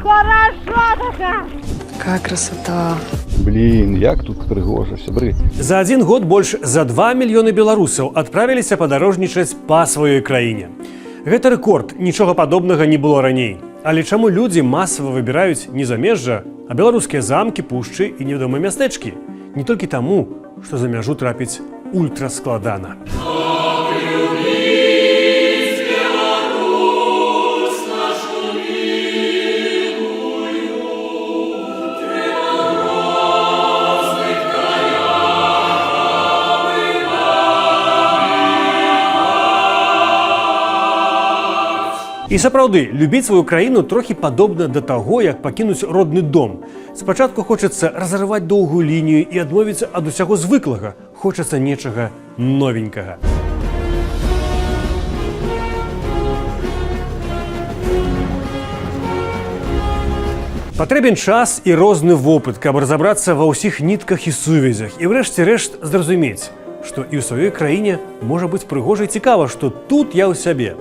Хорошо-то как! Какая красота! Блин, як тут прыгожа, сябры. За адзін год больш за 2 мільёны беларусаў адправіліся падарожнічаць па сваёй краіне. Гэта рэкорд, нічога падобнага не было раней. Але чаму людзі масава выбіраюць не замежжа, а беларускія замкі, пушчы і невядомыя мястэчкі? Не толькі таму, што за мяжу трапіць ультраскладана. І сапраўды, любіць сваю краіну трохі падобна да таго, як пакінуць родны дом. Спачатку хочацца разарваць доўгую лінію і адмовіцца ад усяго звыклага, хочацца нечага новенькага. Патрэбен час і розны вопыт, каб разабрацца ва ўсіх нітках і сувязях і ўрэшце рэшт зразумець, што і ў сваёй краіне можа быць прыгожа і цікава, што тут я ў сябе.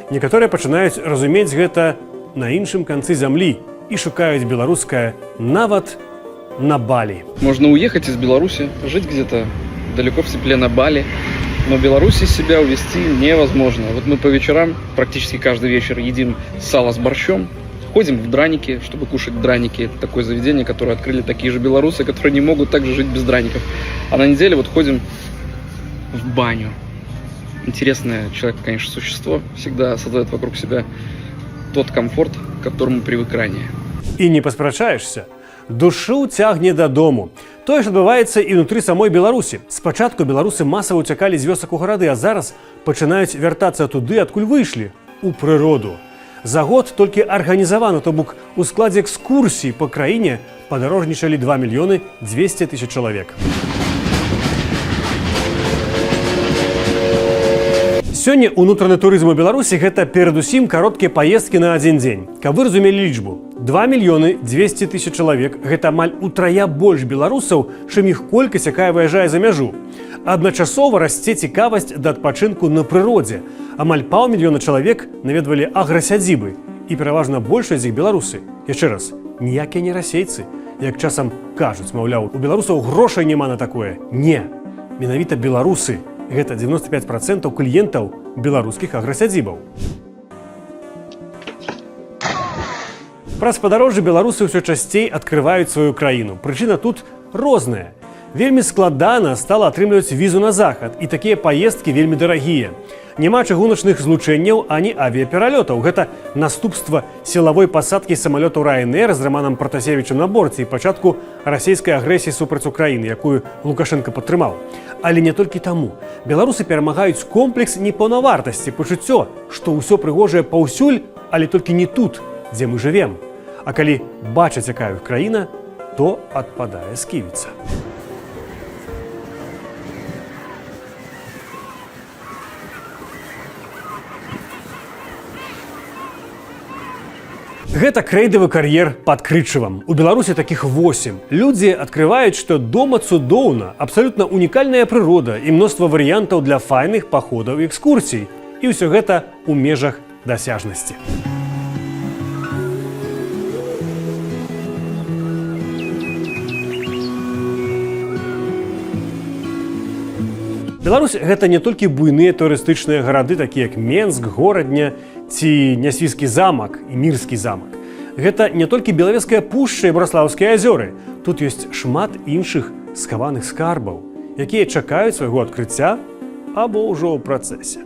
Некаторыя пачынаюць разумець гэта на іншым канцы зямлі і шукаюць беларускае нават на Балі. Можно уехать из Беларуси, жить где-то далеко в тепле на Бали, но Беларусь из себя увезти невозможно. Вот мы по вечерам, практически каждый вечер, едим сало с борщом, ходим в драники, чтобы кушать драники. Это такое заведение, которое открыли такие же белорусы, которые не могут также жить без драников. А на неделе вот ходим в баню. Интересное человек, конечно, существо, всегда создает вокруг себя тот комфорт, к которому привык ранее. І не паспрачаешся. Душу цягне дадому. Тое ж адбываецца і ўнутры самой Беларусі. Спачатку беларусы масава ўцякалі з вёсак у гарады, а зараз пачынаюць вяртацца туды, адкуль выйшлі, у прыроду. За год толькі арганізавана, то бок у складзе экскурсій па краіне падарожнічалі 2 мільёны 200 тысяч чалавек. Сёння унутраны турызм у Беларусі гэта перадусім кароткія паездкі на адзін дзень. Каб вы разумелі лічбу: 2 мільёны 200 тысяч чалавек — гэта амаль утрая больш беларусаў, чым іх колькасць, якая выязджае за мяжу. Адначасова расце цікавасць да адпачынку на прыродзе. Амаль паўмільёна чалавек наведвалі аграсядзібы, і пераважна большасць з іх беларусы. Яшчэ раз, ніякія не расейцы, як часам кажуць, маўляў, у беларусаў грошай няма на такое. Не. Менавіта беларусы — гэта 95% кліентаў беларускіх аграсядзібаў. Праз падарожжы беларусы ўсё часцей адкрываюць сваю краіну. Прычына тут розная. Вельмі складана стала атрымліваць візу на захад, і такія паездкі вельмі дарагія. Няма чыгуначных злучэнняў ані авіяпералётаў. Гэта наступства сілавой пасадкі самалётаў Ryanair з Раманам Пратасевічам на борце і пачатку расійскай агрэсіі супраць Украіны, якую Лукашэнка падтрымаў. Але не толькі таму. Беларусы перамагаюць комплекс непаўнавартасці, пачуццё, што ўсё прыгожае паўсюль, але толькі не тут, дзе мы жывем. А калі бачаць, якая іх краіна, то адпадае сківіца. Гэта крэйдавы кар'ер пад Крычавам. У Беларусі такіх 8. Людзі адкрываюць, што дома цудоўна, абсалютна унікальная прырода і мноства варыянтаў для файных паходаў і экскурсій. І ўсё гэта ў межах дасяжнасці. Беларусь — гэта не толькі буйныя турыстычныя гарады, такія як Менск, Горадня ці Нясвіжскі замак і Мірскі замак. Гэта не толькі Белавежская пушча і Браслаўскія азёры. Тут ёсць шмат іншых схаваных скарбаў, якія чакаюць свайго адкрыцця або ўжо ў працэсе.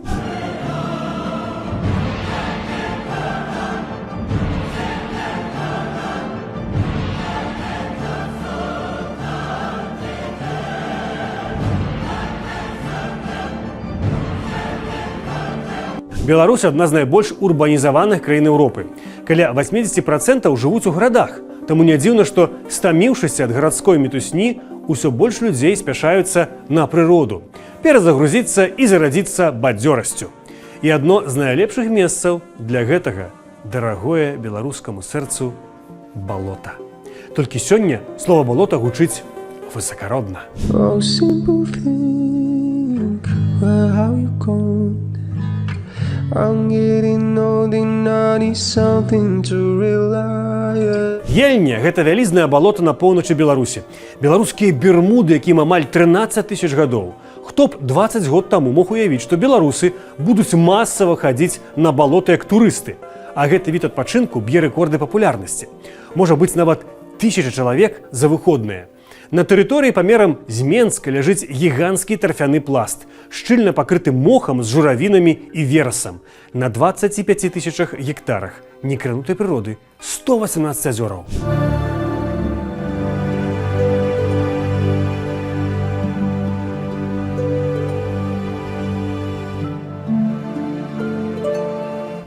Беларусь — адна з найбольш урбанізаваных краін Еўропы. Каля 80% жывуць у гарадах. Таму не дзіўна, што, стаміўшыся ад гарадской мітусні, усё больш людзей спяшаюцца на прыроду, перазагрузіцца і зарадзіцца бадзёрасцю. І адно з найлепшых месцаў для гэтага — дарагое беларускаму сэрцу балота. Толькі сёння слова «балота» гучыць высакародна. Oh, simple thing, where have you gone? I'm getting old and I need something to rely on. Ельня — гэта вялізнае балота на поўначы Беларусі. Беларускія Бермуды, якім амаль 13 тысяч гадоў. Хто б 20 год таму мог уявіць, што беларусы будуць масава хадзіць на балоты як турысты. А гэты від адпачынку б'е рэкорды папулярнасці. Можа быць, нават 1000 чалавек за выходныя. На тэрыторыі памерам з Менска ляжыць гіганцкі тарфяны пласт, шчыльна пакрыты мохам з журавінамі і верасам. На 25 тысячах гектарах некранутай прыроды 118 азёраў.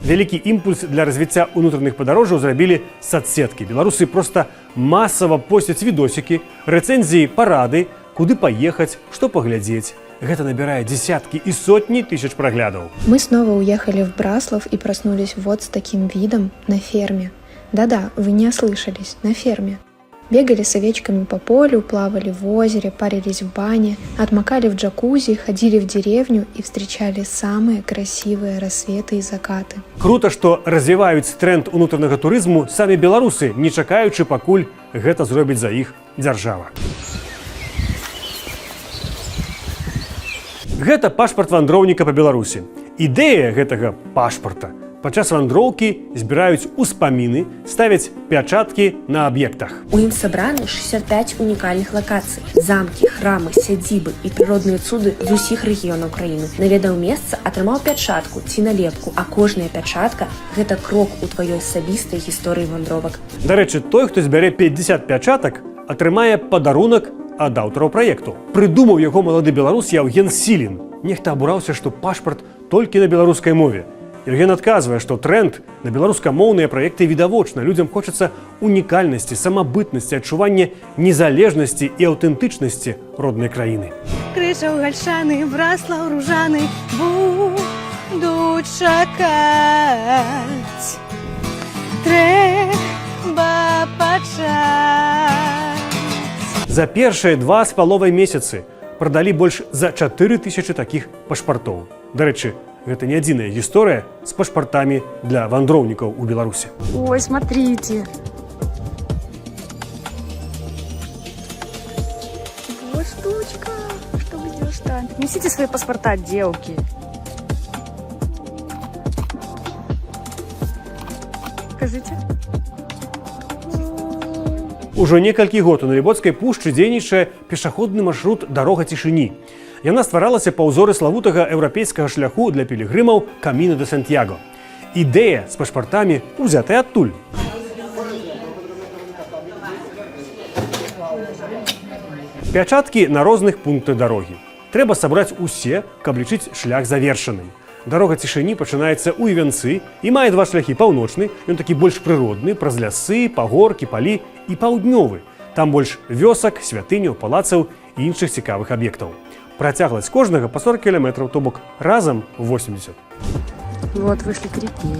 Вялікі імпульс для развіцця унутраных падарожжаў зрабілі сацсеткі. Беларусы проста масава посцяць відосікі, рэцэнзіі, парады, куды паехаць, што паглядзець. Гэта набірае дзесяткі і сотні тысяч праглядаў. Мы снова уехали в Браслав и проснулись вот с таким видом на ферме. Да-да, вы не ослышались, на ферме. Бегали с овечками по полю, плавали в озере, парились в бане, отмокали в джакузи, ходили в деревню и встречали самые красивые рассветы и закаты. Крута, што развіваюць тренд унутранага турызму самі беларусы, не чакаючы, пакуль гэта зробіць за іх дзяржава. Гэта пашпарт вандроўніка па Беларусі. Ідэя гэтага пашпарта: падчас вандроўкі збіраюць успаміны, ставяць пячаткі на аб'ектах. У ім сабраны 65 унікальных лакацый: замкі, храмы, сядзібы і прыродныя цуды з усіх рэгіёнаў краіны. Наведаў месца, атрымаў пячатку ці налепку, а кожная пячатка — гэта крок у тваёй асабістай гісторыі вандровак. Дарэчы, той, хто збярэ 50 пячатак, атрымае падарунак ад аўтараў праекту. Прыдумаў яго малады беларус Яўген Сілін. Нехта абураўся, што пашпарт толькі на беларускай мове. Яўген адказвае, што тренд на беларускамоўныя праекты відавочна. Людзям хочацца унікальнасці, самабытнасці, адчування незалежнасці і аўтэнтычнасці роднай краіны. Крышаў, Гальшаны, Браслаў, Ружаны будуць чакаць. Трэба пачаць. За першыя 2,5 месяцы прадалі больш за 4 тысячы такіх пашпартоў. Дарэчы, гэта не адзіная гісторыя з пашпартамі для вандроўнікаў у Беларусі. Ой, смотрите. Вот штучка, чтобы сделать штампик. Несите свои паспорта, девки. Покажите. Ужо некалькі год у Налібоцкай пушчы дзейнічае пешаходны маршрут «Дарога цішыні». Яна стваралася па ўзоры славутага еўрапейскага шляху для пілігрымаў Каміна де Сантьяго. Ідэя з пашпартамі ўзятая адтуль. Пячаткі на розных пунктах дарогі. Трэба сабраць усе, каб лічыць шлях завершаным. Дарога цішыні пачынаецца ў Івянцы і мае два шляхі: паўночны, ён такі больш прыродны, праз лясы, пагоркі, палі, і паўднёвы. Там больш вёсак, святыняў, палацаў і іншых цікавых аб'ектаў. Працягласць кожнага па 40 кіламетраў, то бок разам 80. Вот, вышли к реке.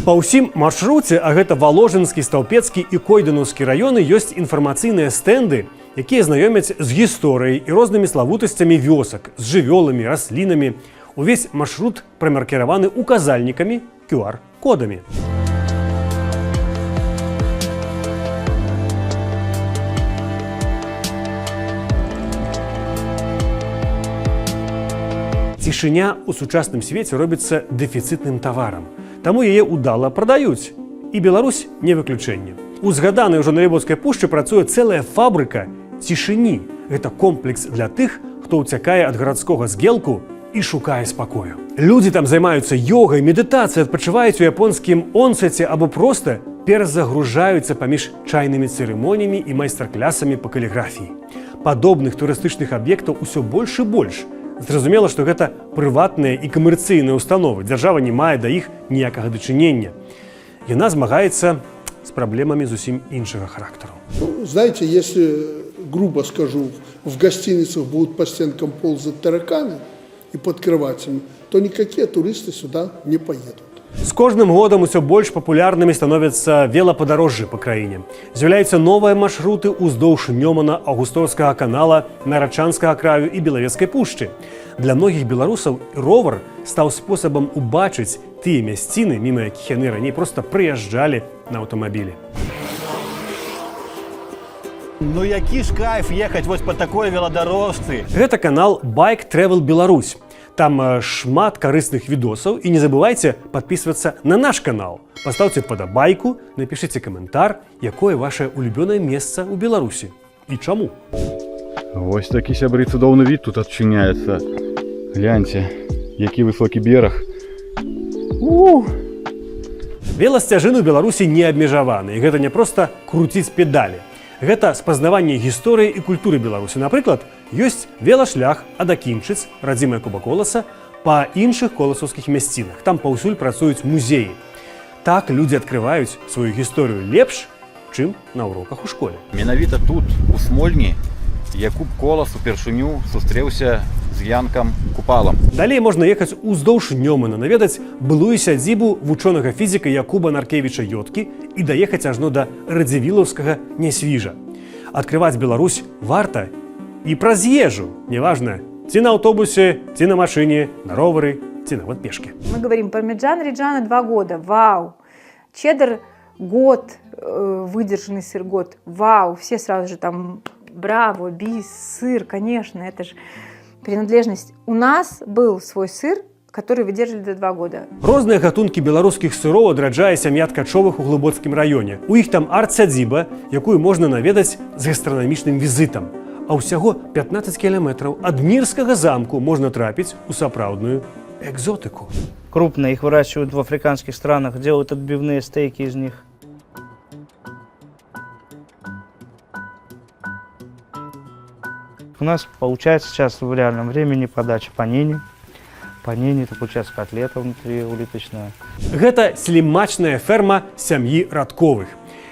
Па ўсім маршруце, а гэта Валожынскі, Стаўпецкі і Койданаўскі раёны, ёсць інфармацыйныя стэнды, якія знаёмяць з гісторыяй і рознымі славутасцямі вёсак, з жывёламі, раслінамі. Увесь маршрут прамаркіраваны указальнікамі, QR-кодамі. Цішыня ў сучасным свеце робіцца дэфіцытным таварам. Таму яе ўдала прадаюць. І Беларусь не выключэнне. У згаданай ўжо Налібоцкай пушчы працуе цэлая фабрыка цішыні. Гэта комплекс для тых, хто ўцякае ад гарадскога згелку і шукае спакою. Людзі там займаюцца йогай, медытацыяй, адпачываюць у японскім онсэце або проста перазагружаюцца паміж чайнымі цырымоніямі і майстар-клясамі па каліграфіі. Падобных турыстычных аб'ектаў усё больш і больш. Зразумела, што гэта прыватныя і камерцыйныя установы. Дзяржава не мае да іх ніякага дачынення. Яна змагаецца з праблемамі зусім іншага характару. Ну, знаете, если, грубо скажу, в гостиницах будут по стенкам ползать тараканы и под кроватями, то никакие туристы сюда не поедут. З кожным годам усё больш папулярнымі становяцца велападарожжы па краіне. З'яўляюцца новыя маршруты ўздоўж Нёмана, Аўгустоўскага канала, Нарачанскага краю і Белавецкай пушчы. Для многіх беларусаў ровар стаў спосабам убачыць тыя мясціны, міма якіх яны раней проста прыязджалі на аўтамабілі. Ну які ж кайф ехаць вось по такой веладарожцы. Гэта канал Bike Travel Беларусь. Там шмат карысных відосаў, і не забывайце падпісвацца на наш канал. Пастаўце падабайку, напішыце каментар, якое ваше улюбёнае месца ў Беларусі і чаму. Вось такі, сябры, цудоўны від тут адчыняецца. Гляньце, які высокі бераг. У! Веласцяжыны ў Беларусі не абмежаваны, і гэта не проста круціць педалі. Гэта спазнаванне гісторыі і культуры Беларусі. Напрыклад, ёсць велашлях ад Акінчыц, радзіма Якуба Коласа, па іншых коласаўскіх мясцінах. Там паўсюль працуюць музеі. Так людзі адкрываюць сваю гісторыю лепш, чым на уроках у школе. Менавіта тут, у Смольні, Якуб Колас упершыню сустрэўся з Янкам Купалам. Далей можна ехаць уздоўж Нёмана, наведаць былую сядзібу вучонага фізіка Якуба Наркевіча Ёткі і даехаць ажно да радзівілаўскага Нясвіжа. Адкрываць Беларусь варта і праз ежу, неважна, ці на аўтобусе, ці на машыне, на ровары, ці нават пешкі. Мы говорим: пармиджан Реджано 2 года, вау. Чеддер год, выдержанный сыр год, вау. Все сразу же там: браво, бис, сыр, конечно, это же принадлежность. У нас был свой сыр, который выдерживали до 2 года. Розныя гатункі беларускіх сыроў адраджае сям'я Ткачовых у Глыбоцкім раёне. У іх там арт-сядзіба, якую можна наведаць з гастранамічным візітам. А ўсяго 15 кіламетраў ад Мірскага замку можна трапіць у сапраўдную экзотыку. Крупные, их выращивают в африканских странах, делают отбивные стейки из них. У нас получается сейчас в реальном времени подача панини. Панини — это получается котлета внутри улиточная. Гэта слімачная ферма сям'і Радковых.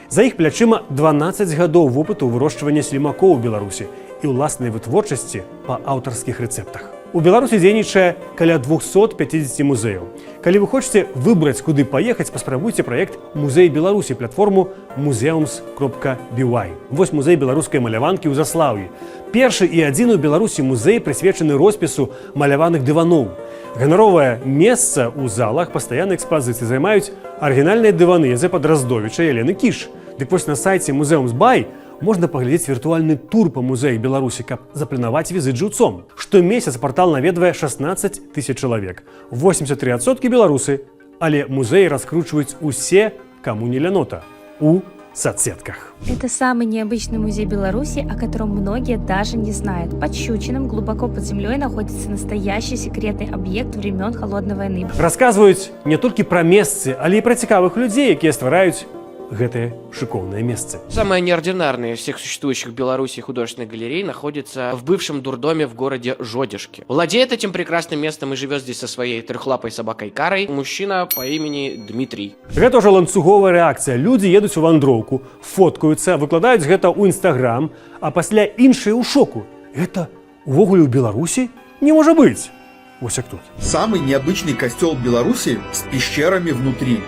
За іх плячыма 12 гадоў вопыту вырошчвання слімакоў у Беларусі і ўласнай вытворчасці па аўтарскіх рэцэптах. У Беларусі дзейнічае каля 250 музеяў. Калі вы хочаце выбраць, куды паехаць, паспрабуйце праект Музей Беларусі, платформу museums.by. Вось музей беларускай маляванкі ў Заслаўі. Першы і адзін у Беларусі музей, прысвечаны роспісу маляваных дываноў. Ганаровае месца ў залах пастаяннай экспазіцыі займаюць арыгінальныя дываны Язэпа Драздовіча і Елены Кіш. Дык вось, на сайце Museums.by можна паглядзець віртуальны тур па музеі Беларусі, каб запланаваць візыт жыўцом. Штомесяц партал наведвае 16 тысяч чалавек. 83% беларусы, але музеі раскручваюць усе, каму не лянота, у соцсетках. Это самый необычный музей Беларуси, о котором многие даже не знают. Под Щучиным, глубоко под землей, находится настоящий секретный объект времен Холодной войны. Расказваюць не толькі пра месцы, але і пра цікавых людзей, якія ствараюць гэтыя шыкоўныя месцы. Самая неординарная из всех существующих в Беларуси художественных галерей находится в бывшем дурдоме в городе Жодишки. Владеет этим прекрасным местом и живет здесь со своей трехлапой собакой Карой мужчина по имени Дмитрий. Гэта ўжо ланцуговая рэакцыя. Людзі едуць у вандроўку, фоткаюцца, выкладаюць гэта ў Інстаграм, а пасля іншыя ў шоку. Гэта увогуле ў Беларусі, не можа быць. Вось як тут. Самый необычный костел Беларуси с пещерами внутри.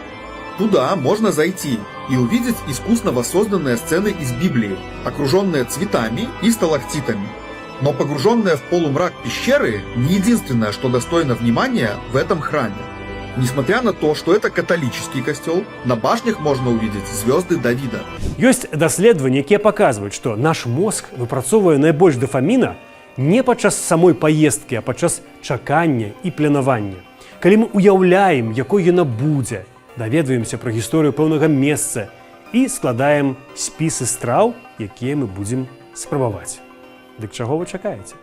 Туда можно зайти и увидеть искусно воссозданные сцены из Библии, окруженные цветами и сталактитами. Но погруженная в полумрак пещеры не единственное, что достойно внимания в этом храме. Несмотря на то, что это католический костел, на башнях можно увидеть звезды Давида. Ёсць даследаванні, якія паказваюць, што наш мозг выпрацоўвае найбольш дафаміна не падчас самой паездкі, а падчас чакання і планавання. Калі мы уяўляем, якой яна будзе, даведваемся пра гісторыю пэўнага месца і складаем спісы страў, якія мы будзем спрабаваць. Дык чаго вы чакаеце?